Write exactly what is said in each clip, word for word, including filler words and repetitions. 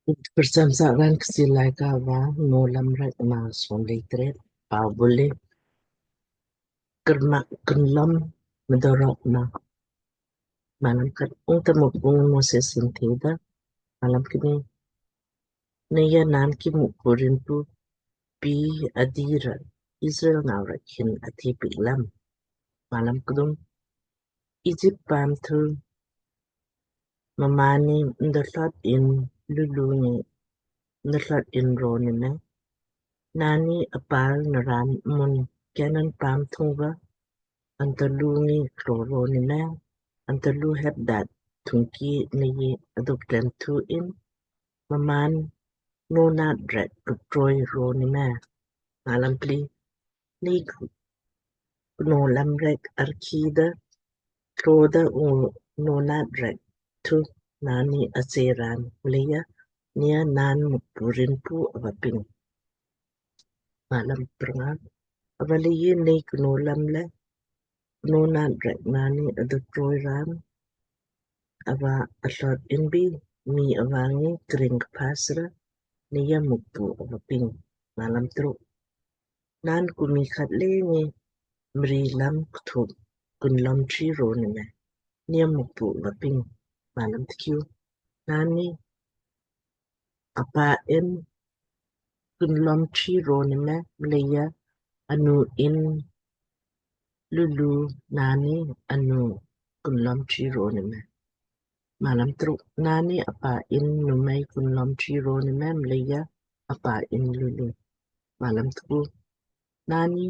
Kprcham sa raan Kchiir Laaika va Nowlamrek maa som lei tret. Pau bule. Karmak kunlom mdorok ma. Malam khat. Ungta Mukpu ngi Moses hin theda, Malam kni. Neia naan ki Mukpu rinpu pi adira Israel nau rek hin athe piik lam. Malam kdum. Egypt paam thu mmaanni mdo tlot in lulu ngi mdo tlot in ro ni me. Naanni apal naraan mun Canaan paam thung va anto lu ngi kro ro ni me. Anto lu hep daat thungki Nei adok tlem thu in mmaan nonat rek kutroi ro ni me. Malam pli. Nei ku Nowlamrek arki da tlo da ungu nonat rek thu naanni ache raan mleija Neia naan Mukpu rinpu ava ping. Malam prnga. Ava leiji Nei ku Nowlam le ku nonat rek naanni ado troi raan ava atlot inbi mii ava ngi kring kpas ra Neia Mukpu ava ping. Malam truk. Naan ku mii khat le ngi mri lam kthup kunlom tri ro ni me. Neia Mukpu ava ping. Malam tkiu. Naanni apa in kunlom tri ro ni me mleija anu in lulu naanni anu kunlom tri ro ni me. Malam truk. Naanni apa in numei kunlom tri ro ni me mleija apa in lulu. Malam tku. Naanni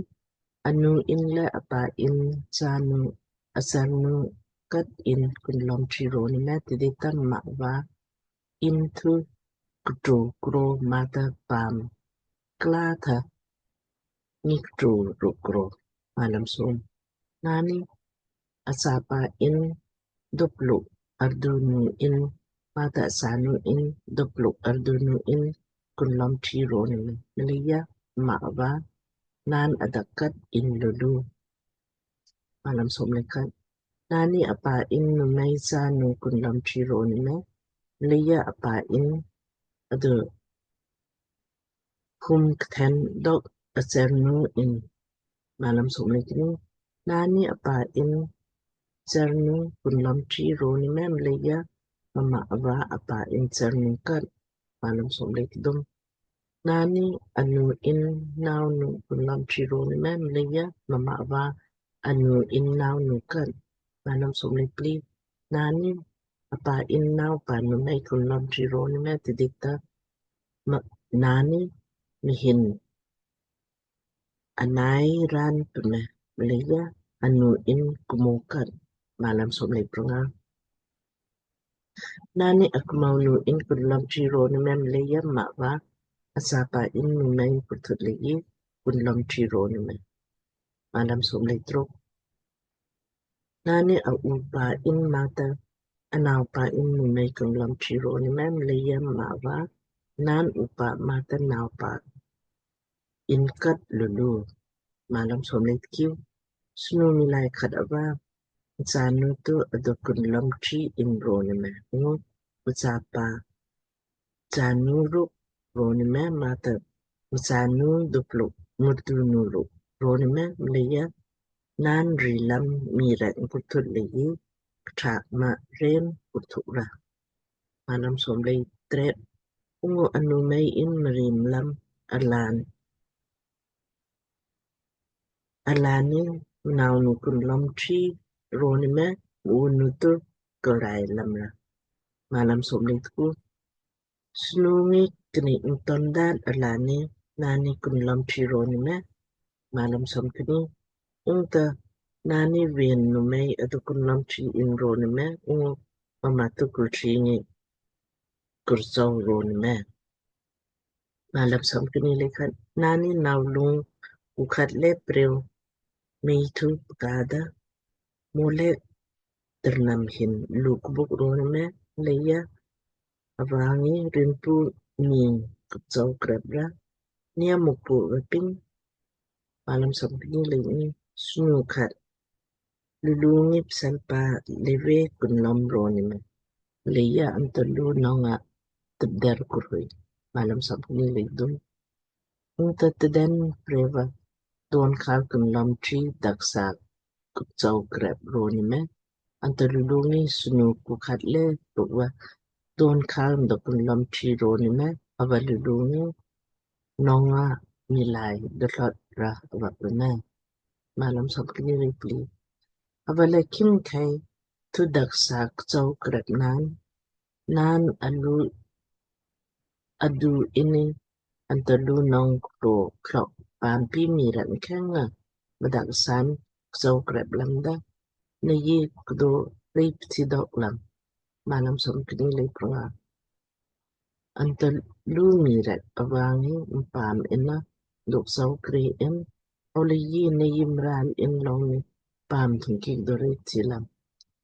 anu in le apa in chanu asarnu kat in kunlom tri ro ni me tidita mma va in thu kutru kro mata paam kla tha ngi kutru ruk kro. Malam som. Naanni achapa in dopluk ardunu in mata achanu in dopluk ardunu in kunlom tri ro ni me mleija mma va naan adakat in lulu. Malam som le khat. Naanni apa in numei chanu kunlom tri ro ni me mleija apa in ado hum kthen dok achernu in. Malam som le kni. Naanni apa in chernu kunlom tri ro ni me mleija mma va apa in chernu kat. Malam som le kdum. Naanni anu in naunu kunlom tri ro ni me mleija mma va anu in naunu kat. Malam som le pli. Naanni apa in naupa numei kunlom tri ro ni me tidita mma naanni mhin anai raan pme mleija anu in kmo kat. Malam som le prnga. Naanni akmau nu in kunlom tri ro ni me mleija mma va achapa in numei kurthut leiji kunlom tri ro ni me. Malam som le truk. Naanni aupa in mata anaupa in numei kunlom tri ro ni me mleija mma va naan upa mata naupa in kat lulu. Malam som le tkiu. Snu miilai khat ava mchanu thu ado kunlom tri in ro ni me ungu mchapa chanu ruk ro ni me mata mchanu dopluk murdunu ruk ro ni me mleija naan ri lam mii rek kurthut leiji kṭha ma ren kurthuk ra. Malam som le tret. Ungu anumei in mri mlam alan alani mnaunu kunlom tri ro ni me unu thu krai lam ra. Malam som le tku. Snu ngi kni mton daat alani naanni kunlom tri ro ni me. Malam som kni. Ungta naanni ven numei ado kunlom tri in ro ni me ungu mma thu kultri ngi kursau ro ni me. Malam som kni le khat. Naanni nau lung u khat le preu mei thu pkada Molek ternam hin luk buk ro ni me mleija ava ngi rinpu mii kupchau krep ra Neia Mukpu va ping. Malam som kni le kni. Snu khat lulu ngi pselpa leve kunlom ro ni me mleija anto lu nong a tepder kurhui. Malam somkni lei kdum. Ungta tden preva don khal kun lom tri daksa kchau krep roni me. Anta lulu ngi snu ku khat le rukva don khal mdo kun lom tri roni me. Ava lulu ngi nonga milai dotlot ra ava pune. Malam somkni lei pli. Ava le kim khai tu daksa kchau krep nan, nan alu adu ini anta lu nong klo klok pampi mii rek mkheng nga mdak san kchau krep lamda, nei kdo rei pthi dok lam. Malam somkni lei pranga. Anta lu mii rek ava ngi mpam inna dok sau kre in, ole yi nei mral in long ni pam thungki kdo rei pthi lam.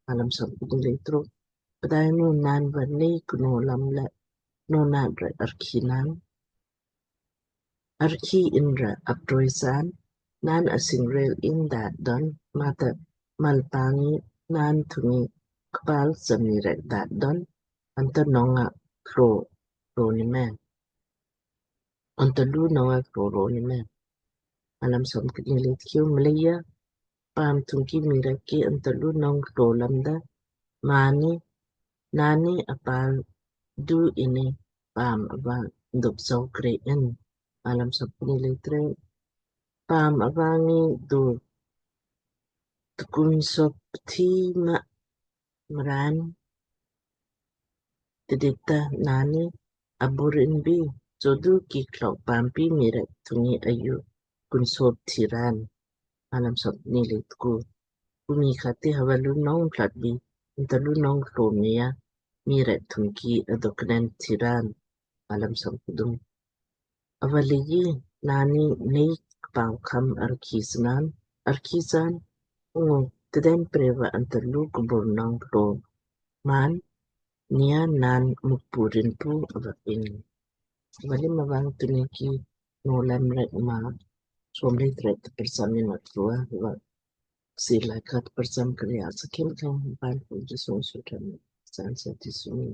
Malam somkni lei truk. Pdainu nan va nei kno lam le nonat rek arki nan arki in ra aptroi san, nan asingrel in daat don, mata malpa ngi nan thungi kpal sa mii rek daat don, anta nonga klo roni me. Anta lu nonga klo roni me. Malam somkni lei tkiu. Mleija pam thungki mii rek ki anta lu nong klo lamda, mani nani apal du ini pam ava dok sau kre in. Malam somkni lei tre. Pam ava ngi du tukun sop thi ma mran tidita nani abur in bi, sodu ki klok pampi mii rek thungi ayu kun sop thi ran. Malam somkni lei tku. Kumi khati hava lu nong plat bi, anta lu nong klo mia mii rek thungki adoknen thi ran. Malam somkdum. Ava leiji nani nei kpau kham arki snan, arki san, ungu tden preva anta lu kubur nong klo man, nia nan Mukpu rin pu ava ping. Ava le mavang tuni ki Nowlam rek maa som rek rek tprcham in atrua va Kchiir Laaika tprcham kriya sakhim khang ban pu Jisu sutram san sa ti sumi.